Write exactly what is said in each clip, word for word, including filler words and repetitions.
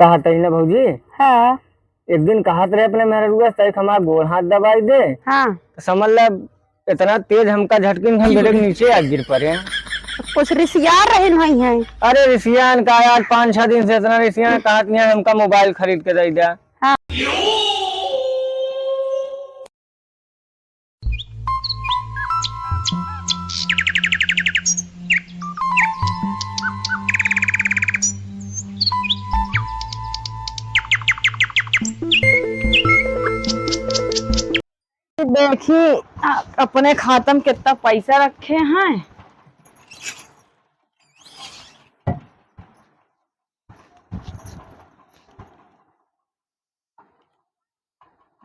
कहत ही ना भौजी। हाँ। एक दिन कहत रहे अपने मेहररुआ से, "तनिक हमार गोड़ हाथ दबाई दे।" हाँ। तो समझ ला, इतना तेज हमका झटकिन, हम ब्रेक नीचे आ गिर पड़े। कुछ रिसिया रहिन होइहैं। अरे रिसियान का यार, पाँच छह दिन से इतना रिसियान, कहत ही हमका मोबाइल खरीद के दे दे। हाँ। देखी, आ, अपने खाता में कितना पैसा रखे हैं।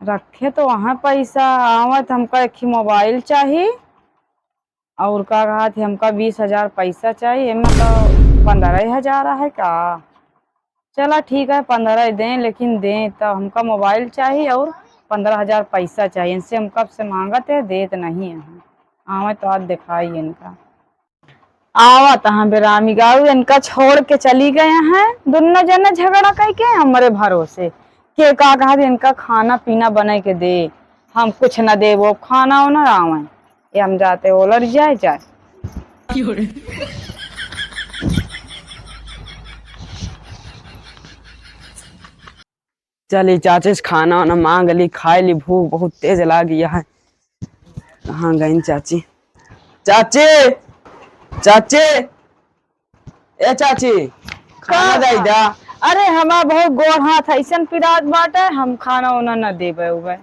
रखे तो वहाँ पैसा, आवत हमका एक ही मोबाइल चाही, और का कहत ही, हमका बीस हजार पैसा चाही, एमे तो पन्द्रह हजार है का? चला ठीक है, पन्द्रह दें, लेकिन दें तो हमका मोबाइल चाही और पन्द्रह हजार पैसा चाही। इनसे हम कब से मांगत है, देत नहीं है। आवत तो आज दिखाई इनका। आवत हैं बेरामी गाऊ, इनका छोड़ के चली गए हैं, दुन्नो जने झगड़ा कइ के हमरे भरोसे। के का कहत ही, इनका खाना पीना बनाइ के दे, हम कुछ न देबो, खाना ओना आवै, ये हम जाते ओलर जाए जाए। चली चाची से खाना वाना मांग ली, खाए ली, भूख बहुत तेज लागी है। कहाँ गइन चाची? चाची, चाची, ए चाची, खाना का? दे दा। अरे हमार बहुत गोड़ हाथ ऐसन पिरात बाटे, हम खाना वाना न देबे उबे,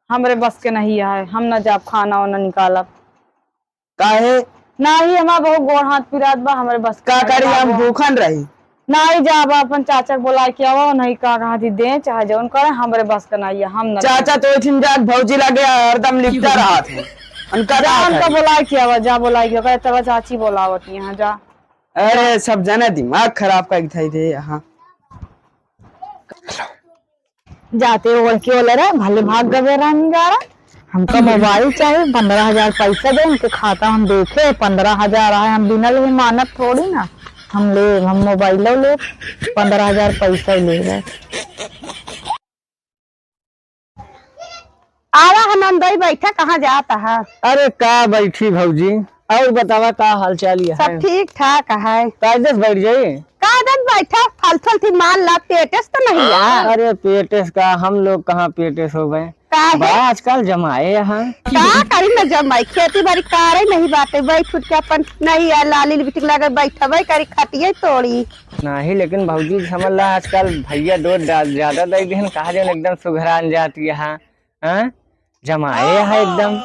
हमरे बस के नहीं है, हम न जाब खाना वाना निकालब। काहे? नाही, हमार बहुत गोड़ हाथ पिरात बा, हमरे बस के का नहीं करी, बा हम वो। भूखन रही। नाही, जाब अपन चाचा के बोलाइ के आवा, नहीं का कहत ही दे, चाहे जौन करे, हमरे बस के नहीं है, हम ना चाचा तो इठिन जात भौजी लगे हरदम लिपटा रहत है। उनका जा, का उनका करी? बोलाइ के आवा, जा बोलाइ के आवा, तब चाची बोलावत यहाँ, जा। अरे, सब जने दिमाग खराब कइ के धइ दे यहाँ। जाते ओढ़ के ओले रहे, भले भाग गवे रानी गारा। हमका मोबाइल चाही, पन्द्रह हजार पैसा दे, उनके खाता हम देखे, पन्द्रह हजार है, हम बिना लेहे मानत थोड़ी ना। हम ले, हम मोबाइलो ले, पन्द्रह हजार पैसा ले रहे। आवा है नंदोई, बैठा, कहाँ जात है? अरे का बैठी भौजी, और बतावा का हाल चाल है? सब ठीक ठाक है। कायदे से बैठ जाई। कायदे से बैठा, फालतू फालतू माल ला, पेटे से तो नहीं है। अरे पेटे से का, हम लोग कहाँ पेटे से होबे? काहे? बा आजकल जमाए यहाँ। का करी न जमाई, खेती बाड़ी कारे नहीं बाटे, बैठ उठ के अपन नहीं है, लाली लिपस्टिक लगे बैठबे करी, खटिए तोड़ी। नहीं, लेकिन भौजी समझ ला, आजकल भैया डोज डा-, ज्यादा दे दिहन, कहा जौन एकदम सुघरान जाती है। हाँ? जमाए है एकदम।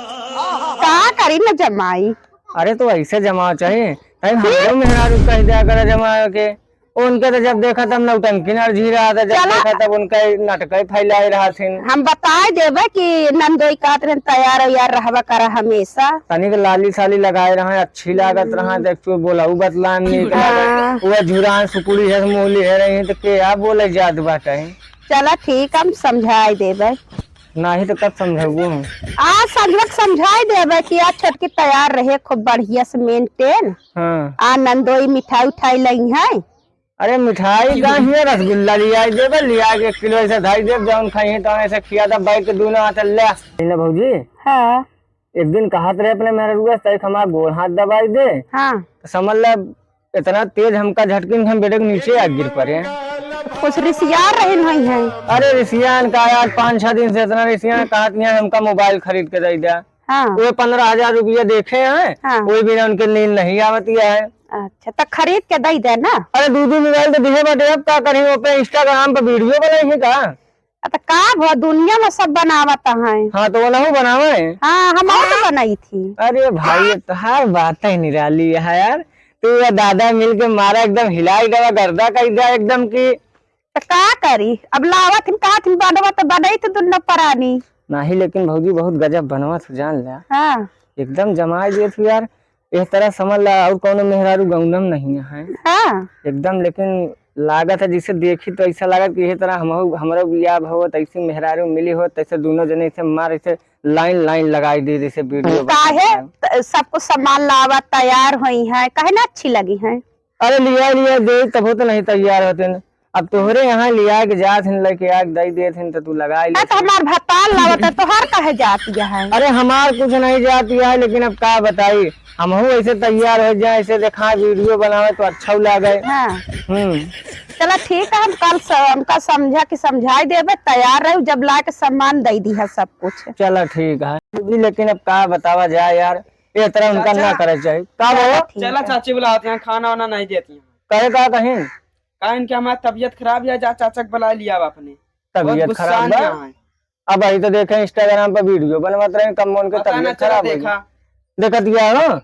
का करी न जमाई? अरे तो ऐसे जमाओ चाही, तब हमरो मेहरारू कह दिया करे जमाए के। उनके तो जब देखा तब नौटंकी नरझी रहा था, जब चला। देखा तब उनका नटकई फैलाए रहा थिन। हम बताए देबे कि नंदोई कात रहन तैयार वैयार रहबा करा हमेशा। तनिक लाली साली लगाए रहा, अच्छी लागत रहा, देख तू बोला, उ बतलान नीक लागे। हाँ। वो झुरान सुकुड़ी है, मुँह लिहे रही है, तो के आ बोले जात बाटे। चला ठीक, हम समझाए देबे। नाही तो कब समझाबू हम? आज संझवक समझाई देबे कि आज छोटकी तैयार रहे, खूब बढ़िया से maintain। हाँ। आ नंदोई मिठाई उठाई लई है। अरे मिठाई का ही है, रसगुल्ला लियाई देबे, लिया के एक किलो ऐसे धई देब, जौन खाई है तो ऐसे खिया दे, बैठ के दोनों हाथ ले। ले भौजी। हाँ। एक दिन कहत रहे अपने मेहररुआ से, "तनिक हमार गोड़ हाथ दबाई दे।" हाँ। तो समझ ले, इतना तेज हमका झटकिन, हम बेटे के नीचे आ गिर पड़े। कुछ रिसियान रहिन होइहैं। अरे रिसियान का यार, पाँच छह दिन से इतना रिसियान कहत नहीं है, हमका मोबाइल खरीद के दे दे। हाँ। वो पन्द्रह हजार रुपया देखे हैं, हाँ। वो बिना उनके नींद नहीं आवती है। अच्छा, तो खरीद के दे दे ना। अरे दू दू मोबाइल तो दिहे बाटे, अब का करी, वो पे Instagram पे video बनाई है का? आ, त का भवा, दुनिया में सब बनावत हैं। हाँ, तो वो नहू बनावे। हाँ, हम और तो बनाई थी। अरे भाई, ये तोहार बात ही निराली है यार। तू या दादा मिल के मारा एकदम हिलाई देवा, गर्दा कई दिया एकदम की। त का करी, अब लावत हिन, कहत हिन बनवा, त बनई तो दुन्नो परानी। नाही, लेकिन भौजी बहुत गजब बनवा तू जान ले। हाँ। एकदम जमाई दिए तू यार। एह तरह समझ ला, और कौनो मेहरारू गौनम नहीं है। हाँ। एकदम, लेकिन लागत है, जैसे देखी तो ऐसा लागत कि यही तरह हम, हमरो बियाह होत, ऐसी मेहरारू मिली होत, ऐसे दोनों जने ऐसे मार, ऐसे लाइन, लाइन लगाई दी, जैसे video काहे? बनाते हैं। त-, सब कुछ सामान लावा, तैयार होई है, काहे ना अच्छी लगी है? अरे लिया, लिया दे, तब तो नहीं तैयार होते न। अब तोहरे यहाँ लिया के जात हिन, लेके आके दई देत हिन, त तू लगाई ले। तो हमार भतार लावत है, तोहार काहे जात है? अरे हमार कुछ नहीं जात है, लेकिन अब का बताई, हमहू ऐसे तैयार हो जाए, ऐसे देखा वीडियो बनावे तो अच्छा लागे। हाँ। हम्म। चला ठीक है, हम कल स-, हमका समझा के समझाई देबे, तैयार रहू, जब ला के सामान दई दिहा सब कुछ। चला ठीक है जी, लेकिन अब का बतावा जाए यार, ये तरह उनका चाचा। ना करे चाहिए। का चला भवा? ठीक चला है। चाची बुलावत हैं, खाना वाना नहीं देती हैं। कहे का कहीं? का इनके हमार तबीयत खराब है, जा चाचा के बुला लिया आपने। बहुत तबीयत गुस्सा खराब बा? आया है। अब अही तो देखे Instagram पर वीडियो बनवत रहे, कम उनके पता ना तबीयत चला खराब हो गई। देखा। देखत गया हो?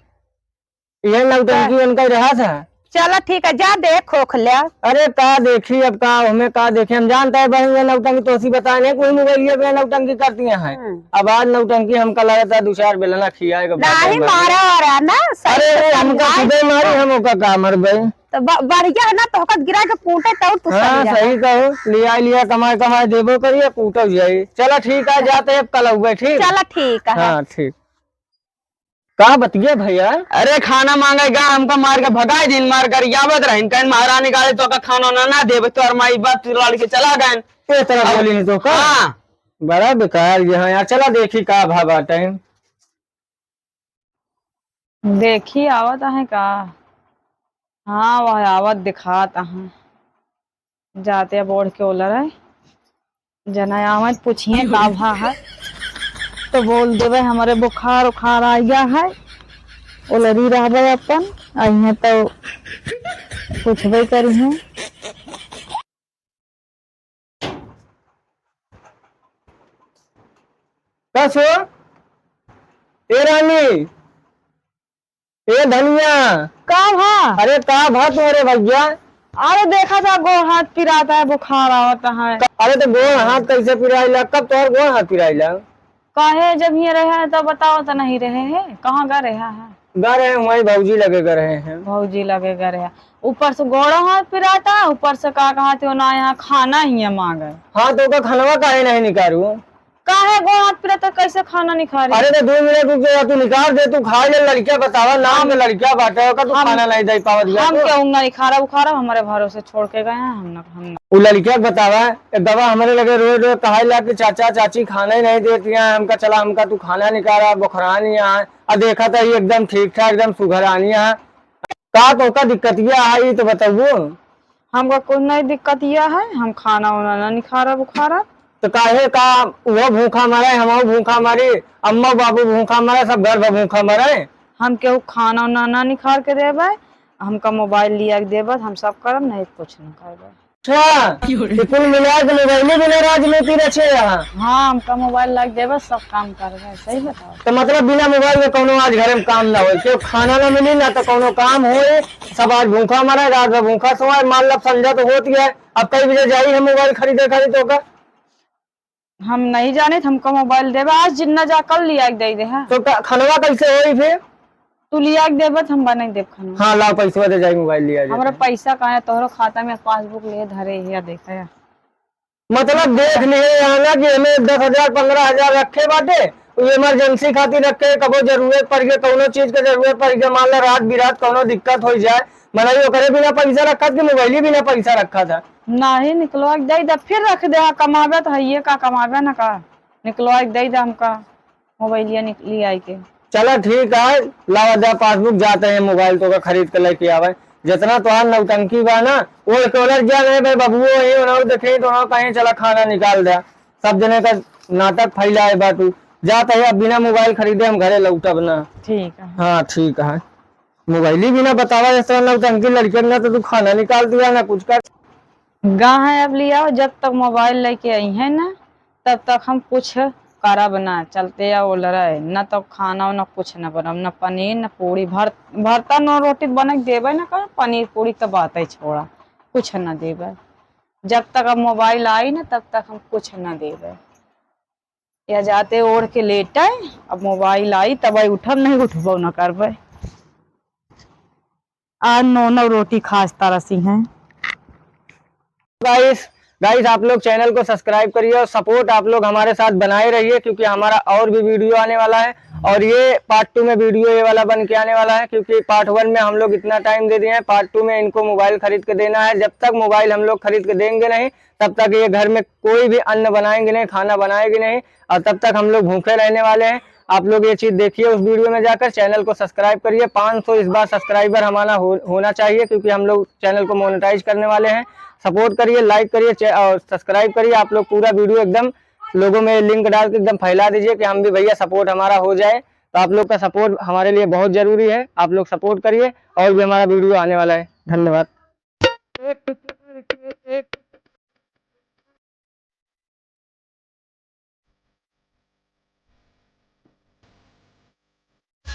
ये नौटंकी उनका ही रहा था। चला ठीक है, जा देख खोख ले। अरे का देखी, अब का हमें का देखे, हम जानता है बहन, ये नौटंकी तोसी बताए नहीं, कोई मोबाइल पे नौटंकी करती हैं। हम्म। अब आज नौटंकी हमका लगता है दो चार बेलना खियाएगा, नहीं भाई। मारा वारा ना, सही अरे से वो हमका समझाए। खुदे मारी, हम ओका का मरबे। तो ब-, बढ़िया है ना, तो ओका गिरा के कूटे तब तू हाँ, समझा। सही कहो, लिया लिया कमाए कमाए देबो करिए, कूटो जाई। चला ठीक है, जाते हैं अब कल आउबे, ठीक? चला ठीक है। हाँ, ठीक। का बतिया भैया? अरे खाना मांगे गा, हमका मार के भगाई दिन, मार कर यावत रहिन, कहीं महारानी गाली तो का खाना ना, ना देबे, तोर माई बाप तू लड़ के चला गए। ए तरह हाँ। बोली नहीं तो का? हाँ। बड़ा बेकार यहाँ यार, चला देखी का भा बाटे। देखी आवत आहे का? हाँ, वह आवत दिखात आहे। जाते अब ओढ़ के ओलर है। जना आवत पूछिए का भा है, तो बोल देवे हमरे बुखार उखार आ गया है, ओलरी रहबे अपन, अइहे तो पूछबे करिहे। कस हो? ए रानी, ए धनिया। का भा? अरे का भा तोरे भैया? अरे देखा था गोड़ हाथ पिराता है, बुखार आवता है। अरे तो गोड़ हाथ कैसे पिराइला? कब तोहर गोड़ हाथ पिराइला? काहे जब हियाँ रहे हैं तब बताओ तो नहीं रहे हैं, कहाँ गा रहा है? गा रहे हैं वहीं भौजी लगे गा रहे हैं। भौजी लगे गा रहे हैं। ऊपर से गोड़ हाथ पिराता है, ऊपर से का कहा थे ना यहाँ खाना ही है मांगे। हाँ तो ओका खनवा काहे नहीं निकालू? काहे गोड़ हाथ पिराता, कैसे खाना निकाली? अरे तो दो मिनट रुक जा, तू निकाल दे, तू खा ले, लड़किया बतावा, नाम में लड़किया बाटे, ओका तू हम, खाना नहीं दे पावत बिया हम तो। क्यों ना निखारा उखारा, हमारे भरोसे छोड़ के गए हैं, हम ना, हम ना। उ लड़किया के बतावा, एक दवा हमरे लगे रोज रोज कहाई ला कि चाचा चाची खाना ही नहीं देती हैं, हमका चला, हमका तू खाना निकाला, बोखरानी है, आ देखा तो ये एकदम ठीक ठाक, एकदम सुघरानी है। का तोका दिक्कतिया है, ई तो बताबू? हमका कुछ नहीं दिक्कतिया है, हम खाना उना ना निखारब उखारब। तो काहे का उहो भूखा मरे, हमहू भूखा मरी, अम्मा बाबू भूखा मरे, सब घर भर भूखा मरे। हम केहू खाना उना ना निखार के देबे, हमका मोबाइल लिया के देबे, हम सब करब, नहीं कुछ ना करबे। अच्छा, कि कुल मिला के मोबाइल बिना राजनीति रचे यहाँ। हाँ, हमका मोबाइल लाग देबे, सब काम करबे, सही बताओ। तो मतलब बिना मोबाइल के कौनो आज घरे में काम ना होई, केहू खाना ना मिली, ना तो कौनो काम होई, सब आज भूखा मरे, रात भर भूखा सोए, मान लब संझा तो होत ही है, अब कई बजे जाई है मोबाइल खरीदे खातिर तो का? हम नहीं जाने, हमका मोबाइल देबे, आज जिन्ना जा कल लिया के दे दे, हाँ। तो का, खनवा कैसे होई फिर? तू लिया के देबे, तो हम बनाई देब खनवा। हाँ, लाओ पैसवा दे जाई, मोबाइल लिया हमरा जाए। पैसा कहाँ है, तोहरो खाता में पासबुक ले धरे हिया, देखा है। मतलब देख लिए यहाँ ना कि हमें दस हजार, पन्द्रह हजार रखे बाटे, वो इमरजेंसी खातिर रखे, कबो जरूरत पड़ गई, कौनो चीज के जरूरत पड़ गई, मान ला रात बिरात कौनो दिक्कत हो जाए, मनई ओकरे बिना पैसा रखा था कि मोबाइल ही बिना पैसा रखा था। नहीं, निकलवा के दे दे, फिर रख दे, हाँ, कमाबे तो है, ये का कमाबे ना का, निकलवा के दे दे हमका। मोबाइलिया निकली आई के। चला ठीक है, लावा जा पासबुक, जाते हैं मोबाइल तो का खरीद के लेके आवे। जितना तोहार नौटंकी बा ना, वो एक ओलर जा रहे भाई बबुओ ही, उन्होंने देखे तो उन्होंने कहीं चला खाना निकाल दे। सब जने का नाटक फैलाए बा तू। जाते हैं, अब बिना मोबाइल खरीदे हम घरे लौटब ना। ठीक है। हाँ ठीक है। मोबाइल ही बिना बतावा, इस तरह नौटंकी लड़कियन ना तो तू खाना निकाल दिया ना कुछ कर। गाहे अब लियाओ, जब तक मोबाइल लेके आई है ना, तब तक हम कुछ करब ना, चलते या ओलरे, ना तो खाना ना कुछ ना बनब, ना पनीर ना पूरी, भर-, भरता नौ रोटी बने के देबे ना कर, पनीर पूरी तो बात ही छोड़ा, कुछ ना देबे। जब तक अब मोबाइल आई ना, तब तक हम कुछ ना देबे। या जाते ओढ़ के लेटे, अब मोबाइल आई तब आई उठब, नहीं उठबो ना करबे। आज नौ नौ रोटी खास तरसी हैं। गाइस, गाइस, आप लोग चैनल को सब्सक्राइब करिए और सपोर्ट आप लोग हमारे साथ बनाए रहिए, क्योंकि हमारा और भी वीडियो आने वाला है। और ये पार्ट टू में वीडियो ये वाला बन के आने वाला है, क्योंकि पार्ट वन में हम लोग इतना टाइम दे दिए हैं, पार्ट टू में इनको मोबाइल खरीद के देना है। जब तक मोबाइल हम लोग खरीद के देंगे नहीं, तब तक ये घर में कोई भी अन्न बनाएंगे नहीं, खाना बनाएंगे नहीं, और तब तक हम लोग भूखे रहने वाले हैं। आप लोग ये चीज देखिए उस वीडियो में जाकर, चैनल को सब्सक्राइब करिए। पाँच सौ इस बार सब्सक्राइबर हमारा हो, होना चाहिए, क्योंकि हम लोग चैनल को मोनेटाइज करने वाले हैं। सपोर्ट करिए, लाइक करिए चे- और सब्सक्राइब करिए। आप लोग पूरा वीडियो एकदम लोगों में लिंक डाल के एकदम फैला दीजिए कि हम भी, भैया, सपोर्ट हमारा हो जाए। तो आप लोग का सपोर्ट हमारे लिए बहुत जरूरी है। आप लोग सपोर्ट करिए और भी हमारा वीडियो आने वाला है। धन्यवाद।